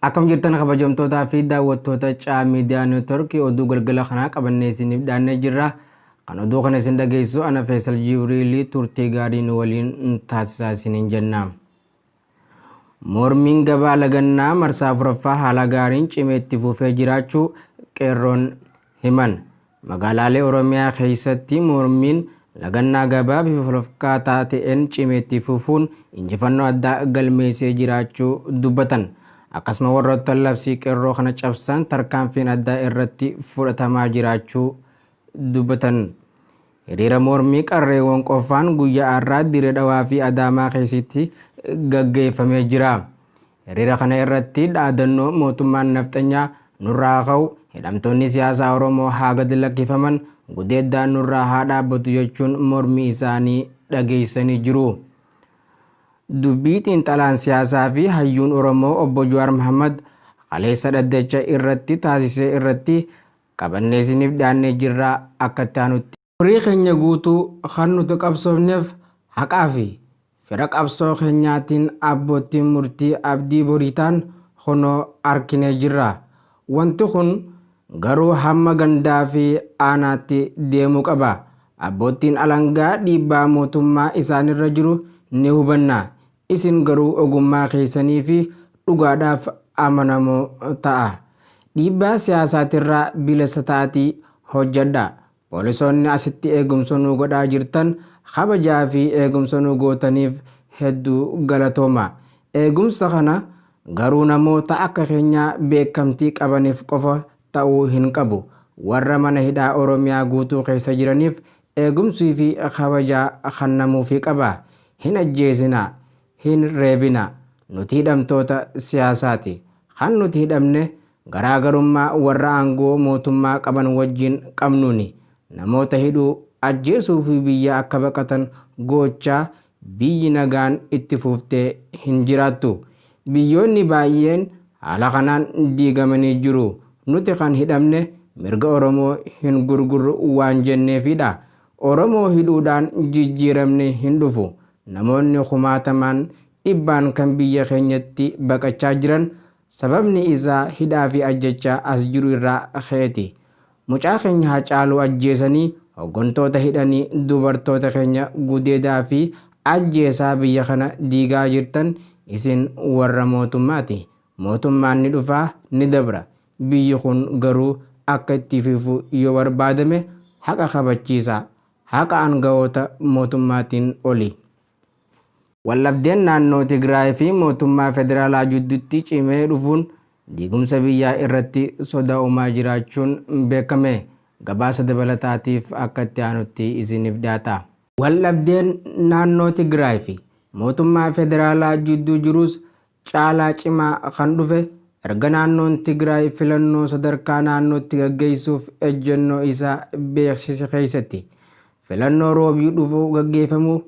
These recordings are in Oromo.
Akkam jirtan kabajamtootaa fi daawwattoota Caa Miidiyaa Neetworkii oduu galgala kanaa qabannee isiniif dhiyaannee jirra. Kan oduu kana isin dhageessisu ana Feesal Jibriilii turtii gaarii nu waliin taasisaa isiniin jenna. Mormiin gabaa lagannaa marsaa afuraffaa haala gaariin cimee itti fufee jiraachuu qeerroon himan. Magaalaalee Oromiyaa keessatti mormiin lagannaa gabaa bifa walfakkaataa ta'een cimee itti fufuun injifannoo addaa galmeessee jiraachuu dubbatan. Akkasuma warroottan labsii qeerroo kana cabsan tarkaanfiin addaa irratti fudhatamaa jiraachuu dubbatan. Hiriira mormii qarreewwan qofaan guyyaa har'aa Dirree Dhawaa fi Adaamaa keessatti gaggeeffamee jira. Hiriira kana irratti dhaadannoo mootummaan nafxanyaa nurraa haa ka'u, hidhamtoonni siyaasaa Oromoo haa gadi lakkifaman, gudeeddaan nurraa haa dhaabbatu jechuun mormii isaanii dhageessisanii jiru. Dubbii xiinxalaan siyaasaa fi hayyuun Oromoo Obbo Jawaar Mahaammad kaleessa dhaddacha irratti taasise irratti qabannee isiniif dhiyaannee jirra akka itti aanutti. Umurii keenya guutuu kan nuti qabsoofneef haqaa fi fira qabsoo keenyaatiin abboottiin murtii abdii borii ta'an kunoo arkinee jirra. Wanti kun garuu hamma gandaa fi aanaatti deemuu qaba. Abboottiin alangaa dhiibbaa mootummaa isaanirra jiru ni hubanna. Isin garuu ogummaa keessanii fi dhugaadhaaf amanamoo ta'aa. Dhiibbaa siyaasaatirraa bilisa ta'atii hojjadhaa. Poolisoonni asitti eegumsa nuu godhaa jirtan kabajaa fi eegumsa nuu gootaniif hedduu galatoomaa. Eegumsa kana garuu namoota akka keenyaa beekamtii qabaniif qofa ta'uu hin qabu. Warra mana hidhaa Oromiyaa guutuu keessa jiraniif eegumsii fi kabajaa kannamuufii qaba. Hin ajjeesinaa. Hin reebinaa. Nuti hidhamtoota siyaasaati. Kan nuti hidhamne garaagarummaa warra aangoo mootummaa qaban wajjin qabnuuni. Namoota hidhuu, ajjeesuu fi biyyaa akka baqatan goochaa biyyi nagaan itti fuftee hin jiraattu. Biyyoonni baay'een haala kanaan diigamanii jiru. Nuti kan hidhamne mirga Oromoo hin gurgurru waan jenneefidha. Oromoo hidhuudhaan jijjiiramni hin dhufu. Namoonni kumaatamaan dhibbaan kan biyya keenyatti baqachaa jiran sababni isaa hidhaa fi ajjechaa as jiru irraa ka'eeti. Mucaa keenya Hacaaluu ajjeesanii, hoggantoota hidhanii, dubartoota keenya gudeedaa fi ajjeesaa biyya kana diigaa jirtan isin warra mootummaati. Mootummaan ni dhufa, ni dabra. Biyyi kun garuu akka itti fufu yoo barbaadame haqa kabachiisaa. Haqa aangawoota mootummaatiin oli. Waldhabdeen naannoo Tigraay fi mootummaa federaalaa jidduutti cimee dhufuun diigumsa biyyaa irratti soda uumaa jiraachuun beekame. Gabaasa dabalataatiif akka itti aanutti isiniif dhiyaata. Waldhabdeen naannoo Tigraay fi mootummaa federaalaa jidduu jirus caalaa cimaa kan dhufe erga naannoon Tigraay filannoo sadarkaa naannootti gaggeessuuf ejjennoo isaa beeksise keessatti. Filannoo Roobii dhufu gaggeeffamu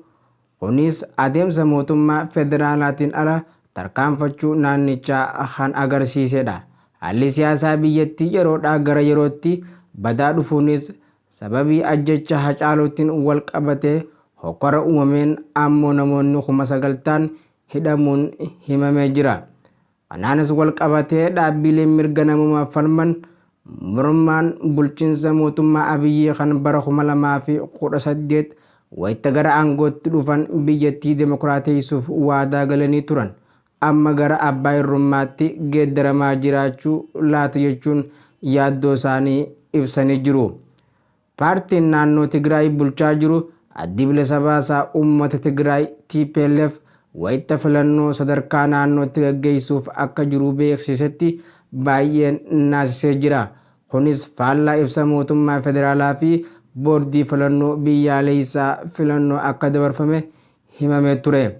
kunis adeemsa mootummaa federaalaatiin ala tarkaanfachuu naannichaa kan agarsiisedha. Haalli siyaasaa biyyattii yeroodhaa gara yerootti badaa dhufuunis sababii ajjecha Hacaaluutiin wal qabatee hokkora uumameen ammoo namoonni 9,000 ta'an hidhamuun himamee jira. Kanaanis wal qabatee dhaabbiileen mirga namoomaaf falman mormaan bulchiinsa mootummaa Abiyyii kan bara 2018 wayita gara aangootti dhufan biyyattii demokraateessuuf waadaa galanii turan amma gara abbaa irrummaatti geeddaramaa jiraachuu laata jechuun yaaddoo isaanii ibsanii jiru. Paartiin naannoo Tigraay bulchaa jiru Addi Bilisa Baasaa Uummata Tigraay, tplf, wayita filannoo sadarkaa naannootti gaggeessuuf akka jiru beeksisetti baay'een naasisee jira. Kunis faallaa ibsa mootummaa federaalaa fi boordii filannoo biyyaaleessaa filannoo akka dabarfame himamee ture.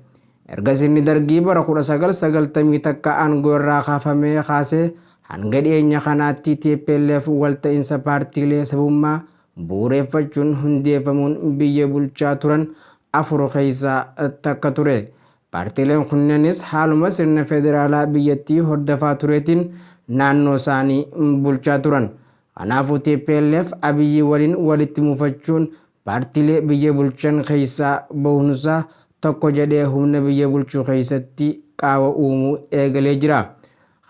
Erga sirni Dargii bara 1991 aangoo irraa kaafamee kaasee hanga dhiyeenya kanaatti tplf walta'iinsa paartiilee sabummaa bu'ureeffachuun hundeeffamuun biyya bulchaa turan afur keessaa takka ture. Paartiileen kunneenis haaluma sirna federaalaa biyyattii hordofaa tureetiin naannoo isaanii bulchaa turan. Kanaafuu tplf Abiyyi waliin walitti mufachuun Paartiilee biyya bulchan keessaa bahuunsaa tokko jedhee humna biyya bulchu keessatti qaawa uumuu eegalee jira.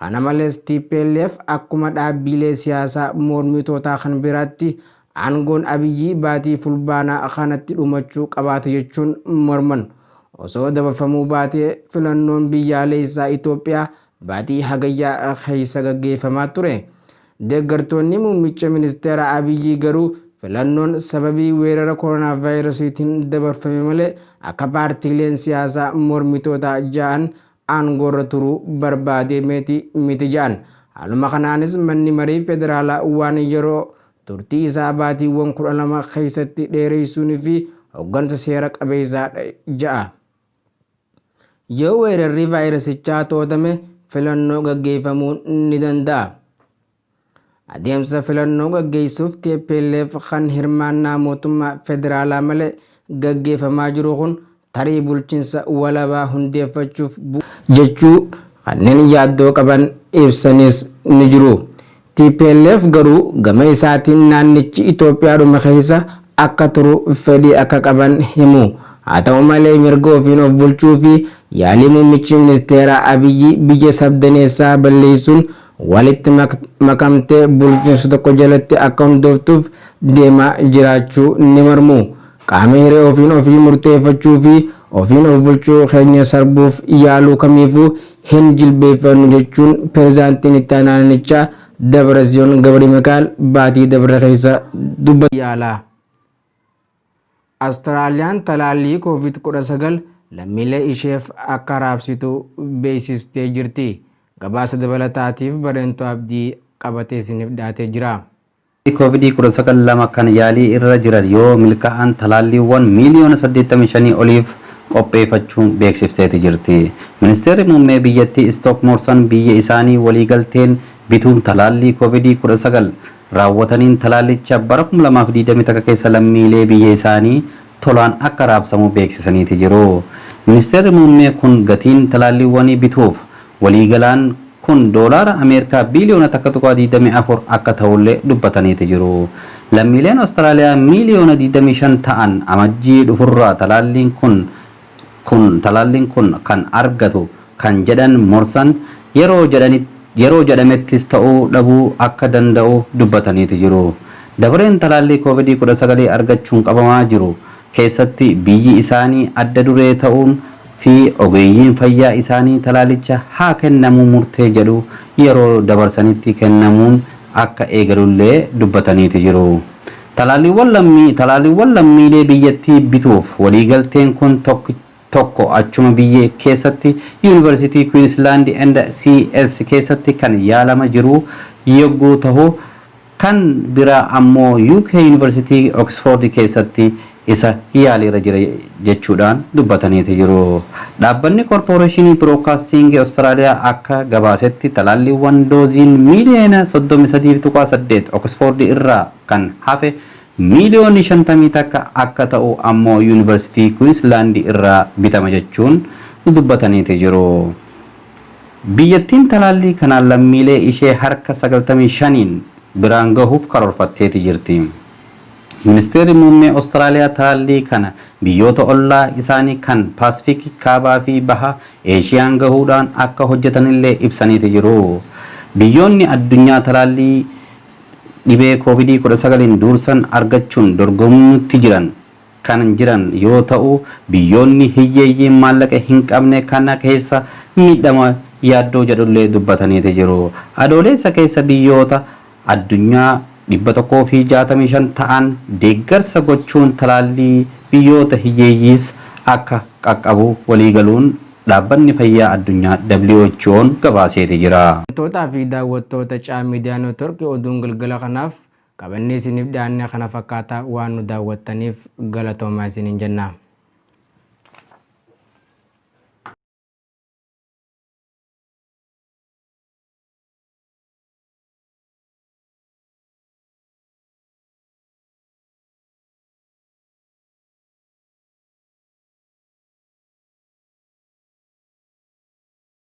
Kana malees tplf akkuma dhaabbiilee siyaasaa mormitootaa kan biraatti aangoon Abiyyi baatii Fulbaanaa kanatti dhumachuu qabaata jechuun morman. Osoo dabarfamuu baatee filannoon biyyaaleessaa Itoophiyaa baatii Hagayyaa keessa gaggeeffamaa ture. Deeggartoonni muummicha ministeera Abiyyi garuu filannoon sababii weerara koronaavaayirasiitiin dabarfame malee akka paartiileen siyaasaa mormitootaa ja'an aangoorra turuu barbaadeemeeti miti ja'an. Haaluma kanaanis manni marii federaalaa waan yeroo turtii isaa baatiiwwan 12 keessatti dheeressuunii fi hoggansa seera qabeessaadha ja'a. Yoo weerarri vaayirasichaa to'atame filannoo gaggeeffamuun ni danda'a. Adeemsa filannoo gaggeessuuf tplf kan hirmaannaa mootummaa federaalaa malee gaggeeffamaa jiru kun tarii bulchinsa walabaa hundeeffachuuf jechuu kanneen yaaddoo qaban ibsanis ni jiru. Tplf garuu gama isaatiin naannichi Itoophiyaadhuma keessa akka turu fedhii akka qaban himu. Haa ta'u malee mirga ofiin of bulchuu fi yaalii muummichi ministeeraa Abiyyi biyya sabdaneessaa balleessuun walitti makamtee bulchiinsa tokko jalatti akka hundooftuuf deemaa jiraachuu ni mormu. Qaama hiree ofiin ofii murteeffachuu fi ofiin of bulchuu keenya sarbuuf yaaluu kamiifuu hin jilbeeffannu jechuun pirezidaantiin itti aanaa naannichaa Dabratsiyoon Gabramikaa'el baatii dabre keessa dubbatan. Yaala. Awustiraaliyaan talaallii Covid 19 lammiilee isheef akka raabsitu beeksistee jirti. Gabaasa dabalataatiif Bareentuu Abdii qabatee isiniif dhiyaatee jira. Covid 19 lama kan yaalii irra jiran yoo milkaa'an talaalliiwwan miiliyoona 85 oliif qopheeffachuun beeksifteeti jirti. Ministeerri Muummee biyyattii Istook Moorsan biyya isaanii waliigalteen bituun talaallii Covid 19 raawwataniin talaallicha bara 2021 keessa lammiilee biyya isaanii tolaan akka raabsamu beeksisaniiti jiru. Ministeerri Muummee kun gatiin talaalliiwwanii bituuf waliigalaan kun doolaara Ameerikaa biiliyoona 1.24 akka ta'ullee dubbataniiti jiru. Lammiileen Austraaliyaa miiliyoona 25 ta'an Amajjii dhufurraa talaalliin kun kun talaalliin kun kan argatu kan jedhan Morsan yeroo jedhanitti yeroo jedhamettis ta'uu dhabuu akka danda'u dubbataniiti jiru. Dabareen talaallii Covid 19 argachuun qabamaa jiru keessatti biyyi isaanii adda duree ta'uun fi ogeeyyiin fayyaa isaanii talaalicha haa kennamuu murtee jedhu yeroo dabarsanitti kennamuun akka eegalullee dubbataniiti jiru. Talaalliiwwan lammii talaalliiwwan lammiilee biyyattii bituuf waliigalteen kun tokko achuma biyya keessatti Yuunivarsiitii Queensland and CS keessatti kan yaalama jiru yogguu tahu kan biraa ammoo UK Yuunivarsiitii Oxford keessatti isa yaaliirra jira jechuudhaan dubbataniiti jiru. Dhaabbanni Korpooreeshinii Biroodkaastiingii Austraaliyaa akka gabaasetti talaalliiwwan dooziin miiliyoona 33.8 Oxford irraa kan hafe miiliyoonni 51 akka ta'u ammoo Yuunivarsiitii Queensland irraa bitama jechuun dubbataniiti jiru. Biyyattiin talaallii kanaan lammiilee ishee harka 95n biraan gahuuf karoorfatteeti jirti. Ministeerri Muummee Austraaliyaa talaallii kana biyyoota ollaa isaanii kan Paasifiik Kaabaa fi Baha Eeshiyaan gahuudhaan akka hojjetanillee ibsaniiti jiru. Biyyoonni addunyaa talaallii dhibee Covid 19n duursan argachuun dorgommuutti jiran kan jiran yoo ta'u biyyoonni hiyyeeyyiin maallaqa hin qabne kana keessa miidhama yaaddoo jedhullee dubbataniiti jiru. Adooleessa keessa biyyoota addunyaa 165 ta'an deeggarsa gochuun talaallii biyyoota hiyyeeyyiis akka qaqqabu waliigaluun Dhaabbanni Fayyaa Addunyaa WHOn gabaaseeti jira. Hordoftoota fi daawwattoota Caa Media Network oduun galgala kanaaf qabannee isiniif dhiyaanne kana fakkaata waan nu daawwattaniif galatoomaa isiniin jenna.